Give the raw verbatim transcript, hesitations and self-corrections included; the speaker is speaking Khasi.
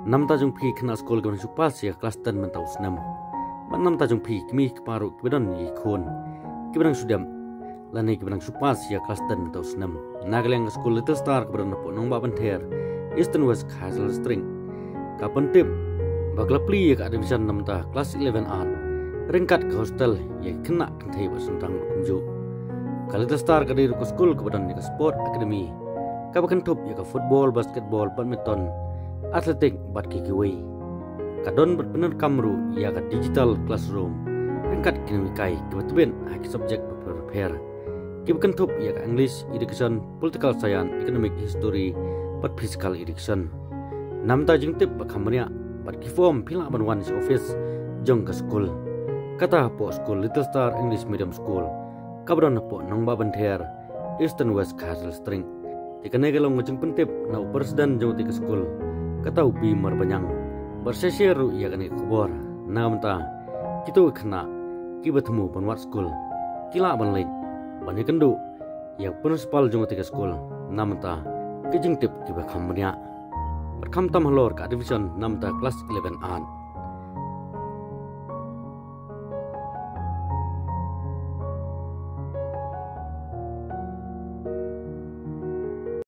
Namta jong phi khynnah skul kiba dang shu pass ïa ka klas ten mynta u snem. Bad namta jong phi kmie ki kpa ruh kiba don ïa ki khun kiba dang shu dep lane kiba dang shu pass ïa ka klas ten mynta u snem, na ka liang ka skul Little Star kaba don hapoh Nongbah Bynther, Eastern West Khasi Hills District, ka pyntip ba ka la plie ïa ka admission namta klas eleven art ryngkat ka hostel ïa ki khynnah kynthei bad sngewtynnat kumjuh. Ka Little Star ka dei ruh ka skul kaba don ïa ka sport academy kaba kynthup ïa ka football, basketball, badminton, athletic bad kiwei kiwei. Ka don bad pyndonkam ruh ïa ka digital classroom ryngkat ki nonghikai kiba tbit ha ki subject bapher bapher kiba kynthup ïa ka English education, political science, economic history bad physical education. Namta jingtip ba kham bniah bad ki form phi lah ban wan sha office jong ka skul, kata hapoh skul Little Star English Medium School kaba don hapoh Nongbah Bynther, Eastern West Khasi Hills District. Te kane ka long ka jingpyntip na u president jong kata ka skul, kata u P Marbaniang. Bad shisha ruh ïa kane ka khubor, na mynta kito ki khynnah kiba thmu ban wad skul ki lah ban leit ban ïakynduh ïa u principal jong kata ka skul na mynta ki jingtip kiba kham bniah. Bad khamtam halor ka admission na mynta klas eleven art.